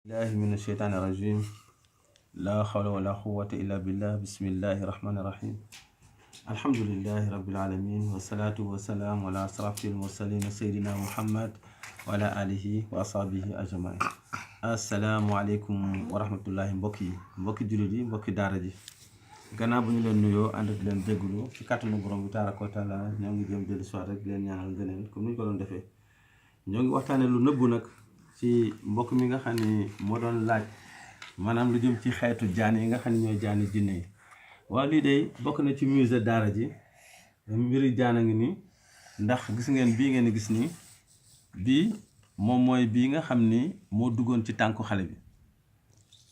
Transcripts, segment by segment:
الله من الشيطان الرجيم لا حول ولا قوة إلا بالله بسم الله الرحمن الرحيم الحمد لله رب العالمين والصلاة والسلام على أشرف المرسلين سيدنا محمد وعلى آله وأصحابه أجمعين السلام عليكم ورحمة الله mbokki jullit yi mbokki daara ji gannaaw bu ñu leen nuyoo ànd ak leen jégalu ci kàttanu borom bi tabaaraka wa taala ñoo ngi jëm dellu soir rek leen ñaanal ngëneel comme ni ñu ko doon defee ñoo ngi waxtaane lu nëbbu nag ci mbokk mi nga xam ne moo doon laaj maanaam lu jëm ci xeetu jaan yi nga xam ne ñooy jaani jinne yi waaw lii de bokk na ci musée daara ji mbiri jaan a ngi nii ndax gis ngeen bii ngeen gis nii bii moom mooy bii nga xam ni moo duggoon ci tànku xale bi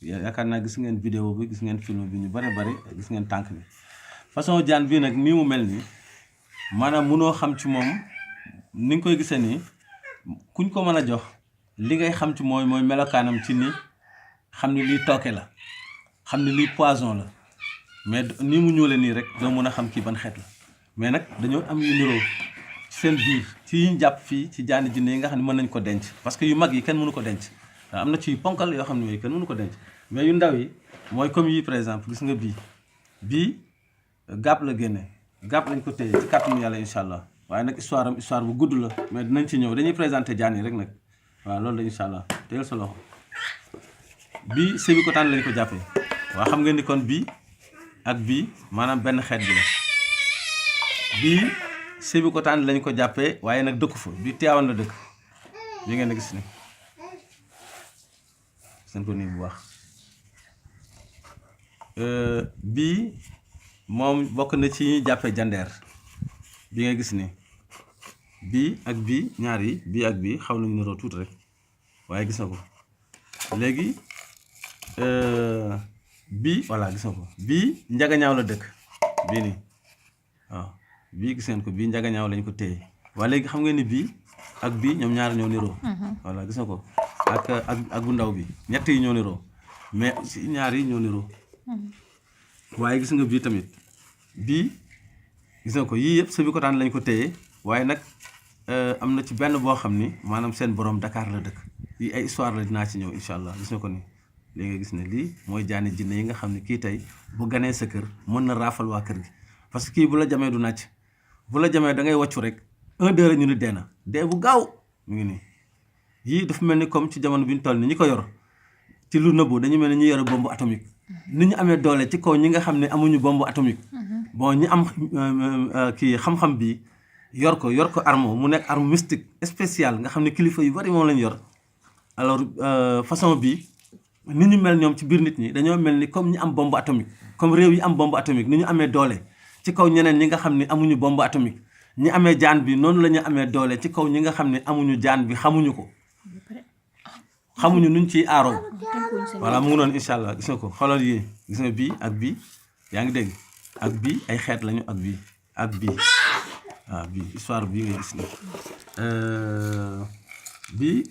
yaakaar naa gis ngeen vidéo bi gis ngeen film bi ñu bari gis ngeen tànk bi façon jaan bii nag nii mu mel nii maanaam munoo xam ci moom ni nga koy gisee nii kuñ ko mën a jox li ngay xam ci mooy melokaanam ci ni xam ni lii tooke la xam ni lii poison la mais nii mu ñuule nii rek doo mën a xam kii ban xeet la mais nag dañoo am yu niroo ci seen biir ci yi ñu jàpp fii ci jaani jinne yi nga xam ne mën nañ ko denc parce que yu mag yi kenn mënu ko denc am na ci ponkal yoo xam ne yooyu kenn mënu ko denc mais yu ndaw yi mooy comme yii par exemple gis nga bii gàpp la génne gàpp lañ ko téye ci kàttanu yàlla incha allah waaye nag histoire bu gudd la mais dinañ ci ñëw dañuy présenté jaan yi rek nag waaw loolu la incha allah téyel sa loxo bii Sébikotane lañ ko jàppee waaw xam ngeen ni kon bii ak bii maanaam benn xeet bi la bii Sébikotane lañ ko jàppee waaye nag dëkku fa bii Tivaouane la dëkk bii ngeen gis ni seen ko nii bu baax bii moom bokk na ci ñuy jàppee jandeer bii nga gis ni bii ak bii ñaar yi bii ak bii xaw nañu niroo tuuti rek waaye gis na ko léegi bii voilà gis na ko bii njagañaaw la dëkk bii nii waaw bii gis ngeen ko bii njagañaaw lañ ko téye waaye léegi xam ngeen ni bii ak bii ñoom ñaar ñoo niroo voilà gis na ko ak bu ndaw bi ñett yi ñoo niroo mais si ñaar yi ñoo niroo waaye gis nga bii tamit bii gis nga ko yii yëpp Sébikotane lañ ko téye waaye nag am na ci benn boo xam ni maanaam seen borom Dakar la dëkk yi ay histoire la dinaa ci ñëw incha allah gis nga ko ni léegi nga gis ne lii mooy jaani jinne yi nga xam ne kii tey bu ganee sa kër mën na raafal waa kër gi parce que kii bu la jamee du nàcc bu la jamee da ngay wàccu rek 1-2 rek ñu ni dee na dee bu gaaw mu ngi nii yii dafa mel ni comme ci jamono bi ñu toll ni ñi ko yor ci lu nëbbu dañu mel ni ñu yore bombe atomique ni ñu amee doole ci kaw ñi nga xam ne amuñu bombe atomique bon ñi am kii xam-xam bi yor ko arme mu nekk arme mystique spéciale nga xam ne kilifa yu bari moom lañ yor alors façon bi ni ñu mel ñoom ci biir nit ñi dañoo mel ni comme ñi am bombe atomique comme réew yi am bombe atomique ni ñu amee doole ci kaw ñeneen ñi nga xam ne amuñu bombe atomique ñi amee jaan bi noonu la ñu amee doole ci kaw ñi nga xam ne amuñu jaan bi xamuñu ko xamuñu nuñ ciy aaroo voilà mu ngi noonu incha allah gis nga ko xoolal yi gis nga bii ak bii yaa ngi dégg ak bii ay xeet lañu ak bii waaw bii histoire bii ngay gis ni bii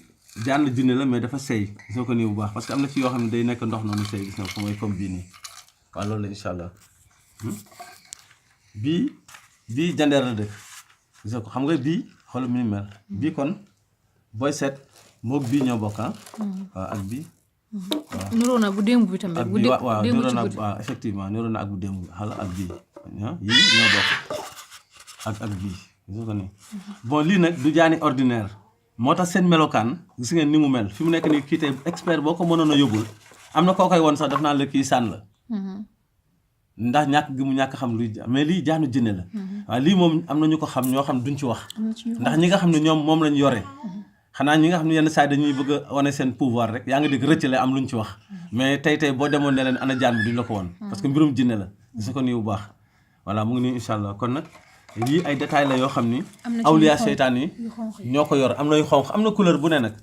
jaan jinne la mais dafa seey gis nga ko nii bu baax parce que am na ci yoo xam ne day nekk ndox noonu seey gis nga ko mooy comme bii nii waaw loolu la incha allah bii jandeer la dëkk gis nga ko xam nga bii xoolal mi ni mel bii kon booy seet moog bii ñoo bokk waaw ak bii waaw niroo na bu démb bi tamit bu démb waaw niroo na waaw effectivement niroo na ak bu démb xala ak bii yii ñoo bokk ak bii gis nga ko nii bon lii nag du jaani ordinaire moo tax seen melokaan gis ngeen ni mu mel fi mu nekk nii kii tey expert boo ko mënoon a yóbbul am na koo koy woon sax daf naa la kii sànn la ndax ñàkk gi mu ñàkk xam luy mais lii jaanu jinne la waaw lii moom am na ñu ko xam ñoo xam duñ ci wax ndax ñi nga xam ne ñoom moom lañ yore xanaa ñi nga xam ne yenn saa dañuy bëgg a wane seen pouvoir rek yaa ngi dégg rëccale am luñ ci wax mais tey boo demoon ne leen ana jaan bi duñ la ko woon parce que mbirum jinne la gis ko nii bu baax voilà mu ngi nii incha allah kon nag lii ay détails la yoo xam ni awliya seytaan yi ñoo ko yor am na yu xonq am na couleur bu ne nag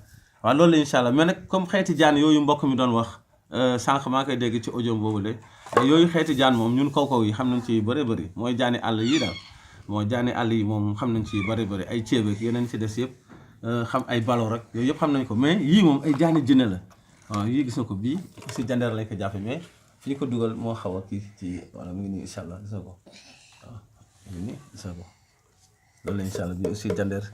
waaw loolu la incha allah mais nag comme xeeti jaan yooyu mbokk mi doon wax sànq maa koy dégg ci audio boobu de yooyu xeeti jaan moom ñun kaw yi xam nañ ci bëri mooy jaani àll yi daal moo jaani àll yi moom xam nañ ci bëri ay ceebeek yeneen ci des yëpp xam ay balo rek yooyu yëpp xam nañ ko mais yii moom ay jaani jinne la waaw yii gis nga ko bii si jandeer lañ ko jàppe mais fii ko dugal moo xaw a kii ci wala mu ngi nii incha allah gis nga ko waaw mu ngi nii gis nga ko loolu la incha allah bii aussi jandeer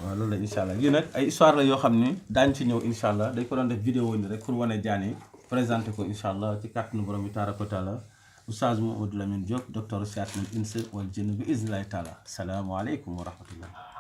waaw loolu la incha allah lii nag ay histoire la yoo xam ni daañu ci ñëw incha allah dañ ko doon def vidéo ni rek pour wane jaan yi présenté ko incha allah ci kàttanu borom bi tabaraka wa taala Oustaz Mouhamadou Lamine Diop docteur siyaat al ins wal jinn bi iznillahi taala salaamu aleykum wa rahmatullah